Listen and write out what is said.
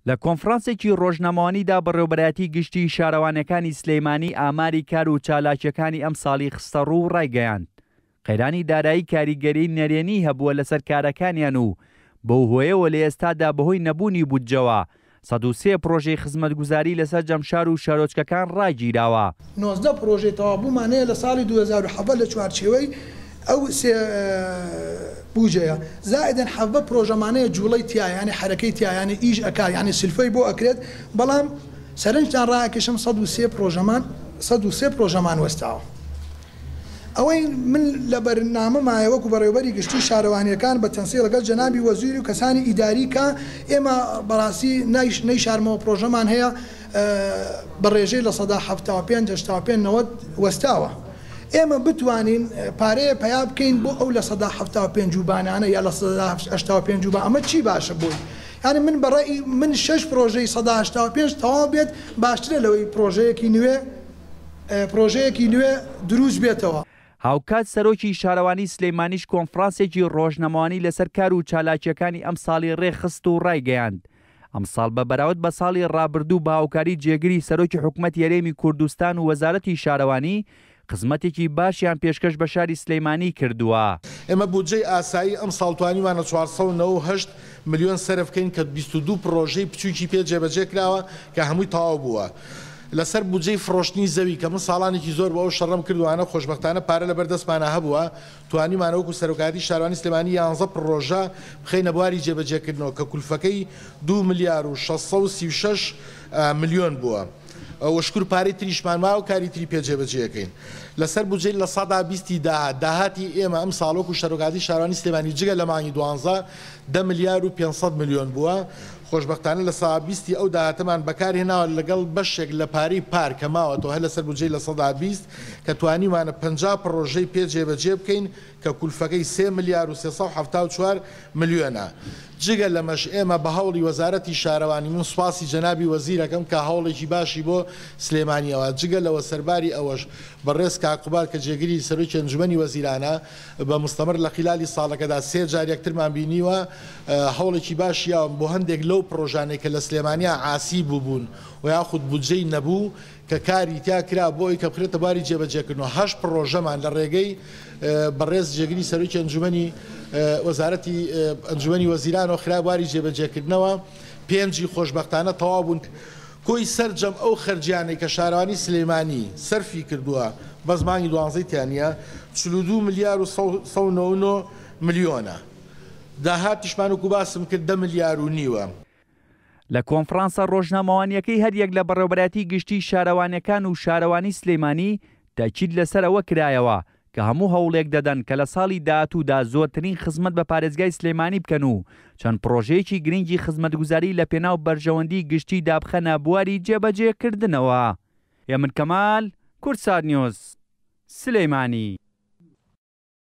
لە کۆنفرانسێکی ڕۆژنامەوانیدا بەڕێوەبەرایەتی گشتیی شارەوانییەکانی سلێمانی ئاماری کار و چالاکییەکانی ئەمساڵی خستەڕوو و ڕایگەیاند، قەیرانی دارایی کاریگەریی نەرێنیی هەبووە لەسەر کارەکانیان و بەو هۆیەوە لە ئێستادا بەهۆی نەبوونی بودجەوە 103 پڕۆژەی خزمەتگوزاری لە سەرجەم شار و شارۆچکەکان ڕاگیراوە. 19 پڕۆژەی تەواوبوومان هەیە لە ساڵی 2017 لە چوارچێوەی ئەو سێ بوجەیە، زائیدەن 17 پڕۆژەمان هەیە جوڵەی تیایە یانی حەرەکەی تیایە یانی ئیش ئەکا یانی سلفەی بۆ ئەکرێت، بەڵام سەرنجتان ڕائەکێشم 103 پڕۆژەمان 103 پڕۆژەمان وەستاوە. ئەوەی من لە بەرنامەمایە وەکو بەڕێوەبەری گشتی شارەوانییەکان بە تەنسیق لەگەڵ جەنابی وەزیر و کەسانی ئیداری کە ئێمە بەڕاستی نەیشارمەوە پڕۆژەمان هەیە بە ڕێژەی 75% 85% 90 وەستاوە ئێمە بتوانین پارەیە پەیا بکەین بۆ ئەو 75% و بانانە یا 85% و با ئەمە چی باشە بۆی یانی من بە ڕەئی من شەش پڕۆژەی 85% تەواو بێت باشترە لەوەی پڕۆژەیەکی نوێ پرۆژەیەکی نوێ دروست بێتەوە. هاوکات سەرۆکی شارەوانی سلێمانیش کۆنفرانسێکی ڕۆژنامەوانی لەسەر کار و چالاکییەکانی ئەمساڵی ڕێکخست و ڕایگەیاند، ئەمساڵ بە بەراورد بە ساڵی ڕابردوو بە هاوکاری جێگری سەرۆکی حکومەتی هەرێمی کوردستان و وەزارەتی شارەوانی خزمەتێکی باشیان پێشکەش بە شاری سلێمانی کردووە. ئێمە بودجەی ئاسایی ئەمساڵ توانیومانە 498 ملیۆن سەرف بکەین کە 22 پڕۆژەی بچووکی پێ جێبەجێ کراوە کە هەمووی تەواو بووە. لەسەر بودجەی فڕۆشتنی زەوی کە من ساڵانێکی زۆر بۆ ئەو شەڕەم کردووانە خۆشبەختانە پارە لەبەر دەستمانا هەبووە توانیومانە وەکو سەرۆکایەتی شارەوانی سلێمانی یانزە پڕۆژە بخەینە بواری جێبەجێکردنەوە کە کولفەکەی دوو ملیار و 636 ملیۆن بووە و شکور پارەی تریشمان ماوە کاری تری پێ جێبەجێ ئەکەین. لەسەر بودجەی 20% ی داهات، داهاتی ئێمە ئەمساڵ وەکو سەرۆکایەتی شارەوانی سلێمانی جگە لە مانگی دوانزە دە ملیار و 500 ملیۆن بووە، خۆشبەختانە 20% ی ئەو داهاتەمان بەکار هێناوە لەگەڵ بەشێک لە پارەی پار کە ماوەتەوە هەر لەسەر بودجەی 20% کە توانیومانە 50 پڕۆژەی پێ جێبەجێ بکەین کە کولفەکەی سێ ملیار و 374 ملیۆنە. جگە لەمەش ئێمە بە هەوڵی وەزارەتی شارەوانی من سوپاسی جەنابی وەزیر ئەکەم کە هەوڵێکی باشی بۆ سلێمانی ئەوا جگە لەوە سەرباری ئەوەش بەڕێز کاک قوباد کە جێگری سەرۆکی ئەنجومەنی وەزیرانە بە مستەمر لە خیلالی ساڵەکەدا سێ جار یەکترمان بینیوە هەوڵێکی باشی یاوە بۆ هەندێک لەو پڕۆژانەی کە لە سلێمانیا عاسی بووبوون و یاخود بودجەی نەبوو کە کاری تیا کرا بۆ ئەوی کە بخرێتە بواری جێبەجێکردنەوە هەشت پڕۆژەمان لە ڕێگەی بەڕێز جێگری سەرۆکی ئەنجومەنی وەزارەتی ئەنجومەنی وەزیرانەوە خرا بواری جێبەجێکردنەوە پێنجی خۆشبەختانە تەواو بوون. کۆی سەرجەم ئەو خەرجیانەی کە شارەوانی سلێمانی سەرفی کردووە بەس مانگی دوانزەی تیا نییە 42 ملیار و 199 ملیۆنە. داهاتیشمان وەکو باسم کرد دە ملیار و نیوە. لە کۆنفرانسە ڕۆژنامەوانییەکەی هەریەک لە بەڕێوەبەرایەتی گشتیی شارەوانییەکان و شارەوانی سلێمانی تەئکید لەسەر ئەوە کرایەوە کە هەموو هەوڵێک دەدەن کە لە ساڵی داهاتوودا زۆرترین خزمەت بە پارێزگای سلێمانی بکەن و چەند پڕۆژەیەکی گرنگی خزمەتگوزاری لە پێناو بەرژەوەندی گشتیدا بخەنە بواری جێبەجێکردنەوە. هێمن کەمال، کوردسات نیوز، سلێمانی.